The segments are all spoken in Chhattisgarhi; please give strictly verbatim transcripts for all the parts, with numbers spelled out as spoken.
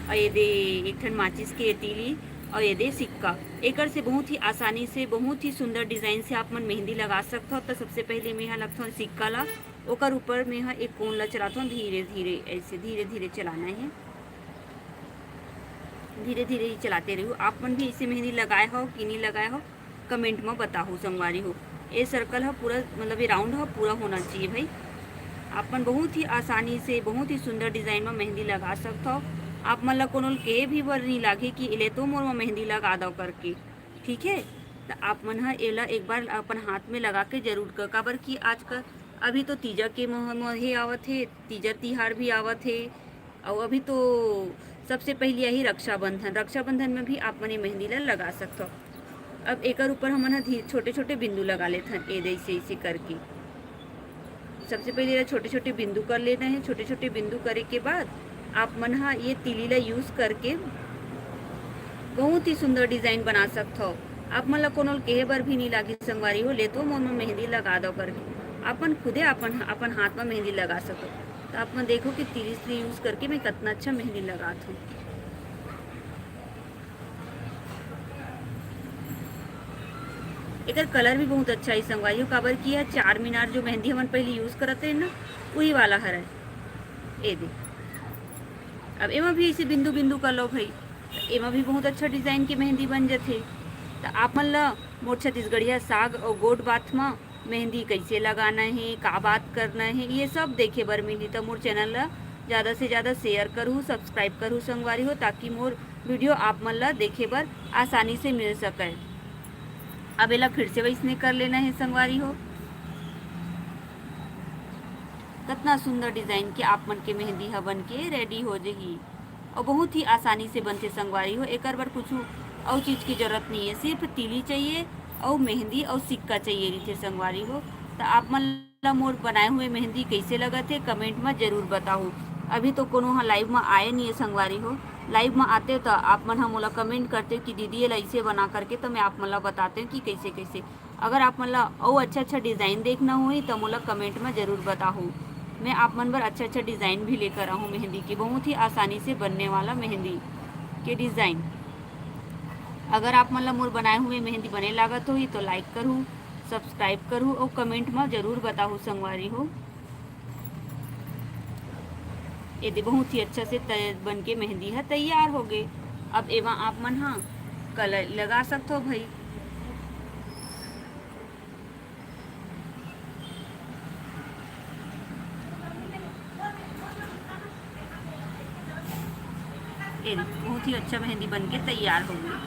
अउ ये दे एक ठन माचिस के तीली, अउ ये दे सिक्का। एकर से बहुत ही आसानी से, बहुत ही सुंदर डिजाइन से आप मन मेहंदी लगा सकथव। तो सबसे पहले मैं यहाँ लगथव सिक्का ला, ओकर ऊपर मैं यहाँ एक कोन ला चलाथव धीरे धीरे, ऐसे धीरे धीरे चलाना है। धीरे धीरे ही चलाते रहू। आप मन भी ऐसे मेहंदी लगाए हो कि नहीं लगाए हो, कमेंट में बताहू संगवारी हो। ये सर्कल ह पूरा, मतलब ये राउंड ह पूरा होना चाहिए भाई। आप मन बहुत ही आसानी से, बहुत ही सुंदर डिजाइन में मेहंदी लगा सकथव। आप मन ला कोनो ल कहे भी बर नहीं लागे कि एले तो मोर में मेहंदी लगा दव करके, ठीक है। तो आप मन ह एला एक बार अपन हाथ में लगा के जरूर कर, काबर कि आजकल अभी तो तीजा के मोह-, मोहे आवत हे, तीजा तिहार भी आवत हे, अउ अभी तो सबसे पहली आही रक्षाबंधन। रक्षाबंधन में भी आप मन ये मेहंदी ला लगा सकथव। अब एकर ऊपर हमन ह धी-, छोटे-छोटे बिंदु लगा लेथन, ए जैसे ऐसे करके। सबसे पहले एला छोटे-छोटे बिंदु कर लेना है। छोटे-छोटे बिंदु करे के बाद आप मन ह ये तीली ला यूज़ करके बहुत ही सुंदर डिजाइन बना सकथव। आप मन ला कोनो ल कहे बर भी नहीं लागी संगवारी हो, ले तो मोर में मेहंदी लगा दव करके। अपन खुदे अपन, अपन हाथ में मेहंदी लगा सकथव। तो आप मन देखो कि तीली से यूज़ करके मैं कितना अच्छा मेहंदी लगात हूँ। एकर कलर भी बहुत अच्छा है संगवारी हो, काबर कि यह चार मीनार जो मेहंदी हमन पहले यूज़ करत रहे ना, वही वाला हरे। ए दे, अब एमा भी ऐसे बिंदु बिंदु कर लो भाई, तो एमा भी बहुत अच्छा डिजाइन के मेहंदी बन जथे। तो आप मन ला मोर छत्तीसगढ़िया साग और गोठ बात मा मेहंदी कैसे लगाना है, का बात करना है, ये सब देखे बर मिलही। तो मोर चैनल ला ज़्यादा से ज़्यादा शेयर करहू, सब्सक्राइब करहू संगवारी हो, ताकि मोर वीडियो आप मन ला देखे बर आसानी से मिल सके। अब एला फिर से वैसने कर लेना है संगवारी हो। कितना सुंदर डिजाइन के आप मन के मेहंदी ह बन के रेडी हो जही। और बहुत ही आसानी से बनथे संगवारी हो। एकर बर कुछ और चीज़ की जरूरत नहीं है, सिर्फ तीली चाहिए और मेहंदी और सिक्का चाहिए रहिथे संगवारी हो। तो आप मन ला मोर बनाए हुए मेहंदी कैसे लगत हे, कमेंट में जरूर बताहू। अभी तो कोनो ह लाइव में आए नहीं है संगवारी हो, लाइव में आते तो आप मन ह मोला कमेंट करते कि दीदी एला ऐसे बना करके, तो मैं आप मन ला बताते हूँ कि कैसे कैसे। अगर आप मन ला अउ अच्छा अच्छा डिजाइन देखना होही तो मोला कमेंट में जरूर बताहू। मैं आप मन बर अच्छा अच्छा डिजाइन भी लेकर आहूँ मेहंदी के, बहुत ही आसानी से बनने वाला मेहंदी के डिजाइन। अगर आप मन ला मोर बनाए हुए मेहंदी बने लागत होही तो लाइक करहू, सब्सक्राइब करहू और कमेंट में जरूर बताहू संगवारी हो। ये दे बहुत ही अच्छा से तै-, बन के मेहंदी ह तैयार हो गए। अब एमा आप मन ह कलर लगा सकथो भाई। ये दे, बहुत ही अच्छा मेहंदी बन के तैयार हो गई।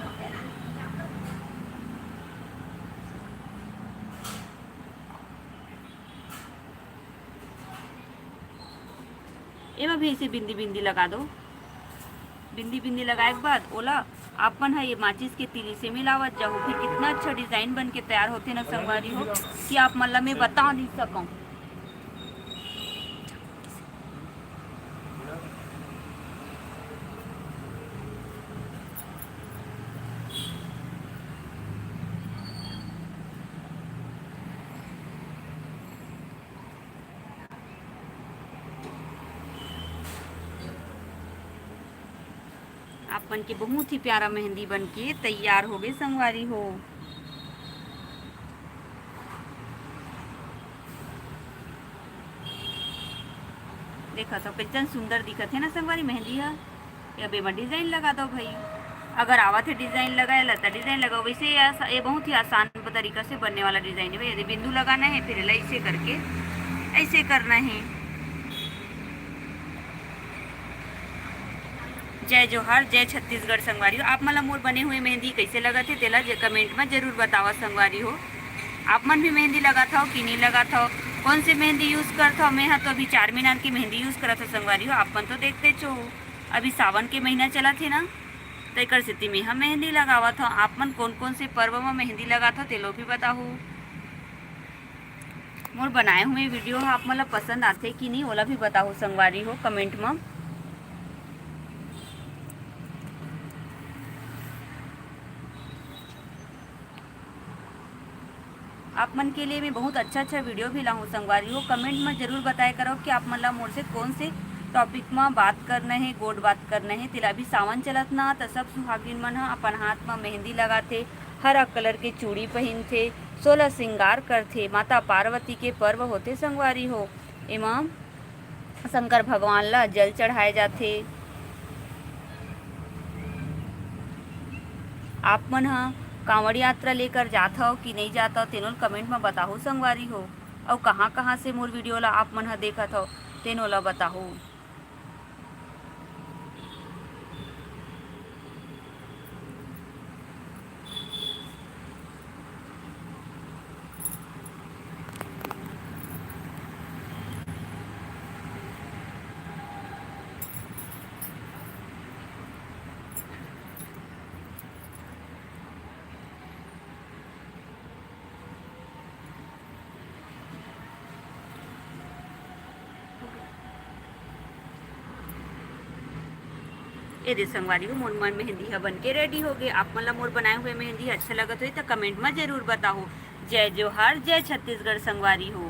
एमा भी ऐसे बिंदी बिंदी लगा दो। बिंदी बिंदी लगाए के बाद ओला आप मन ह ये माचिस के तीली से मिलावत जाहू, फिर कितना अच्छा डिजाइन बन के तैयार होथे ना संगवारी हो, कि आप मन ला मैं बता नहीं सकूं। आप मन के बहुत ही प्यारा मेहंदी बन के तैयार हो गए संगवारी हो। देखा तो कितना सुंदर दिखत है ना संगवारी मेहंदी ह। अब एमा डिजाइन लगा दो भाई। अगर आवत है डिजाइन लगाए ला, तो डिजाइन लगाओ। वैसे ये आसा-, ये बहुत ही आसान तरीका से बनने वाला डिजाइन है भाई। यदि बिंदु लगाना है, फिर एला ऐसे करके ऐसे करना है। जय जोहार, जय छत्तीसगढ़ संगवारी हो। आप मन ला मोर बने हुए मेहंदी कैसे लगत है, तेला जे कमेंट में जरूर बतावा संगवारी हो। आप मन भी मेहंदी लगात हव कि नहीं लगात हव, कौन से मेहंदी यूज करत हव? मैं हा तो अभी चार मीनार की मेहंदी यूज करत हव संगवारी हो। आप मन तो देखते चो, अभी सावन के महीना चलत हे ना, तो एकर सेती मैं हा मेहंदी लगावत हव। आप मन कौन कौन से पर्व में मेहंदी लगात हव, तेलो भी बताहू। मोर बनाए हुए वीडियो ह आप मन ला पसंद आथे कि नहीं, ओला भी बताहू संगवारी हो कमेंट में। आप मन के लिए मैं बहुत अच्छा अच्छा वीडियो भी लाहूँ संगवारी हो। कमेंट में जरूर बताए करो कि आप मन ला मोर से कौन से टॉपिक म बात करना हे, गोठ बात करना हे, तेला भी सावन चलत ना, त सब सुहागिन मन ह अपन हाथ म मेहंदी लगाथे, हरा कलर के चूड़ी पहिनथे, सोलह श्रृंगार करथे। माता पार्वती के पर्व होथे संगवारी हो। एमा शंकर भगवान ला जल चढ़ाए जाथे। आप मन ह कांवड़ यात्रा लेकर जात हव कि नइ जात हव, तेनो ल कमेंट म बताहू संगवारी हो। अउ कहाँ-कहाँ से मोर वीडियो ला आप मन ह देखत हव, तेनो ला बताहू। ए दे संगवारी हो, मोर मन मेहंदी ह बन के रेडी हो गे। आप मन ला मोर बनाए हुए मेहंदी ह अच्छा लगत होही त कमेंट म जरूर बताहू। जय जोहार, जय छत्तीसगढ़ संगवारी हो।